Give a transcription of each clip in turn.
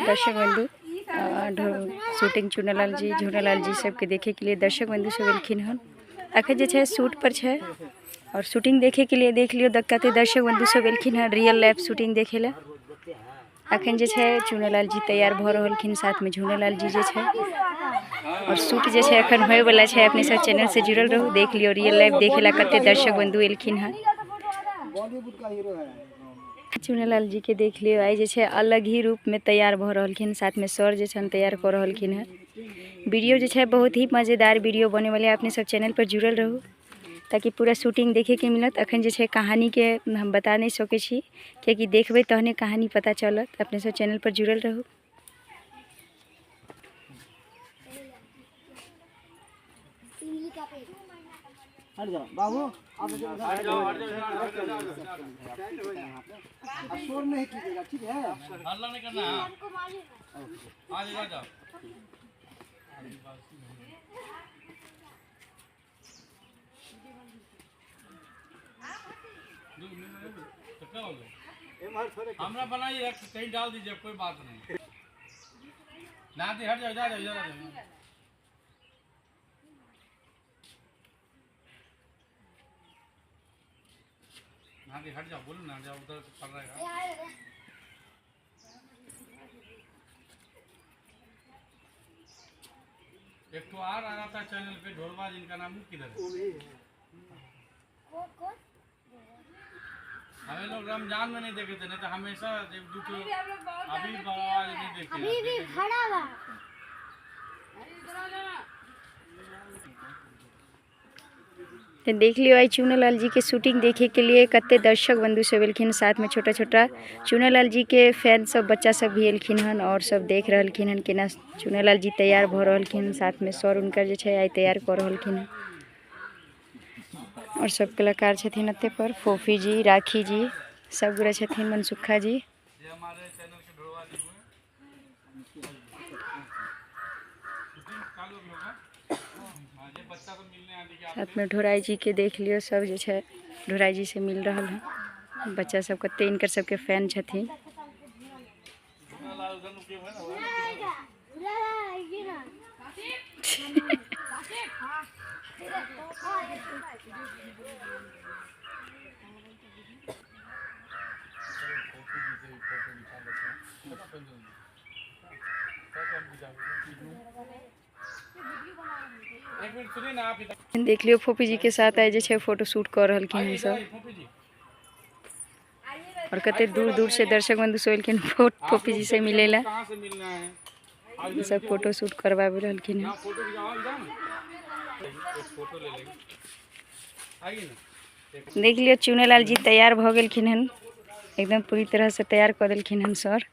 दर्शक बंधु शूटिंग चुनालाल जी झूनालाल जी सबके देखे के लिए दर्शक बंधु सब एलखिन हन। अखन जे छै शूट पर छै और शूटिंग देखे के लिए देख लियो कते दर्शक बंधु सब एलखिन हन रियल लाइफ शूटिंग देखे ला। अखन जे छै चुनालाल जी तैयार भऽ रहलखिन, साथ में झूनालाल जी जे छै और शूट जे छै अखन होय वाला छै। अपने सब चैनल से जुड़ल रहू, देख लियो रियल लाइफ देखे ला कते दर्शक बंधु एलखिन हन। चुनालाल जी के देख लियो आइ जे छै अलग ही रूप में तैयार भऽ रहलखिन, साथ में सर जे छन तैयार कऽ रहलखिन हन। वीडियो जे छै बहुत ही मजेदार वीडियो बने वाले, अपने सब चैनल पर जुड़ल रहू ताकि पूरा शूटिंग देखे के मिलत। अखन जे छै कहानी के हम बता नहीं सकै छी कियाकि देखबै तहने कहानी पता चलत। अपने सब चैनल पर जुड़ल रहू। हट जाओ बाबू, आप शोर नहीं कीजिएगा, ठीक है? हल्ला नहीं करना है। आ जाओ जाओ। हमरा बनाइए कहीं डाल दीजिए, कोई बात नहीं। ना दी हट जाओ, इधर जाओ, इधर जाओ। ना दी हट जाओ, बोलो ना जाओ, उधर पड़ रहेगा। एक तो आ रहा था चैनल पे ढोलवा, जिनका नाम किधर है? हमें लोग रमजान में नहीं देखे थे, नहीं तो हमेशा एक दूसरे अभी नहीं देखे। अभी भी खड़ा हुआ। तो देख लियो आई चुनालाल जी के शूटिंग देखे के लिए कते दर्शक बंधु सब एलखिन, साथ में छोटा छोटा चुनालाल जी के फैन सब बच्चा सब भी एलखिन हन और सब देख रहलखिन हन केना चुनालाल जी तैयार भऽ रहलखिन, साथ में सर उनकर जे छै आइ तैयार कऽ रहलखिन हन और सब कलाकार छथिन एते पर, फोफी जी, राखी जी, सब गोरा छथिन, मनसुखा जी। साथ में ढोराई जी के देख लियो, सब जे छै ढोराई जी से मिल रहल है बच्चा सब, कते इनकर सबके फैन छथिन। देख लियो फोफी जी के साथ आइ जे छै फोटो शूट कर रहलखिन सब और कते दूर दूर से दर्शक बंधु सब एलखिन फोफी जी से मिलेला, सब फोटो शूट करवाबि रहलखिन हन। देख लियो चुनालाल जी तैयार भऽ गेलखिन हन, एकदम पूरी तरह से तैयार कऽ देलखिन हन सर।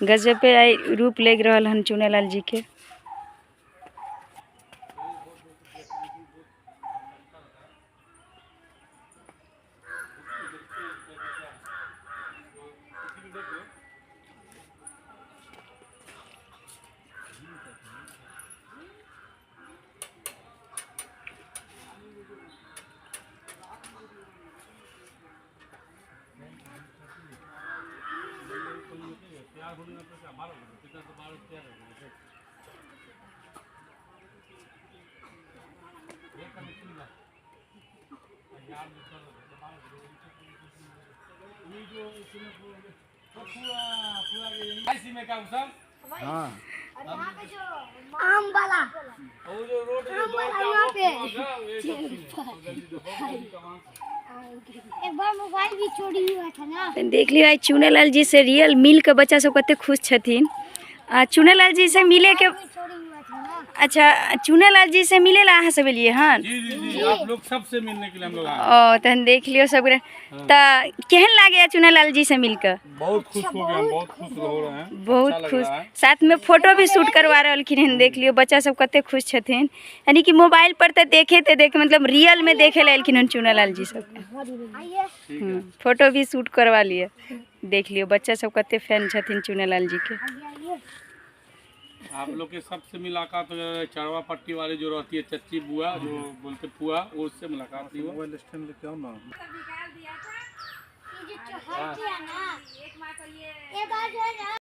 गजब पे आइ रूप लागि रहल हन चुनालाल जी के। आम वाला, आम वाला यहाँ पे एक बार मोबाइल भी चोरी हुआ था ना। देख लियो आई चुनालाल जी से रियल मिल के बच्चा सब कते खुश छथिन। आ चुनालाल जी से मिले के, अच्छा चुनालाल जी से मिले ला अहाँ सब एलियै हन? जी जी जी, आप लोग सबसे मिलने के लिए हम लोग आए। ओ तहन देख लियो सब त केहन लागे चुनालाल जी से मिलके? बहुत खुश हो गए हम, बहुत खुश हो रहे हैं, बहुत खुश। साथ में फोटो भी शूट करवा रहलखिन हन। देख लियो बच्चा सब कते खुश छथिन, यानी कि मोबाइल पर तो देखे ते देख मतलब रियल में देखे ला एलखिन हन चुनालाल जी सब। फोटो भी शूट करवा लिए। देख लियो बच्चा सब कते फैन छथिन चुनालाल जी के। आप लोग के सबसे मुलाकात हो जाए। चरवा पट्टी वाली जो रहती है चच्ची बुआ जो बोलते पुआ, वो उससे मुलाकात नहीं हुआ। मोबाइल स्टैंड लेके आओ ना। जो हर किया ना, एक बार जो है ना।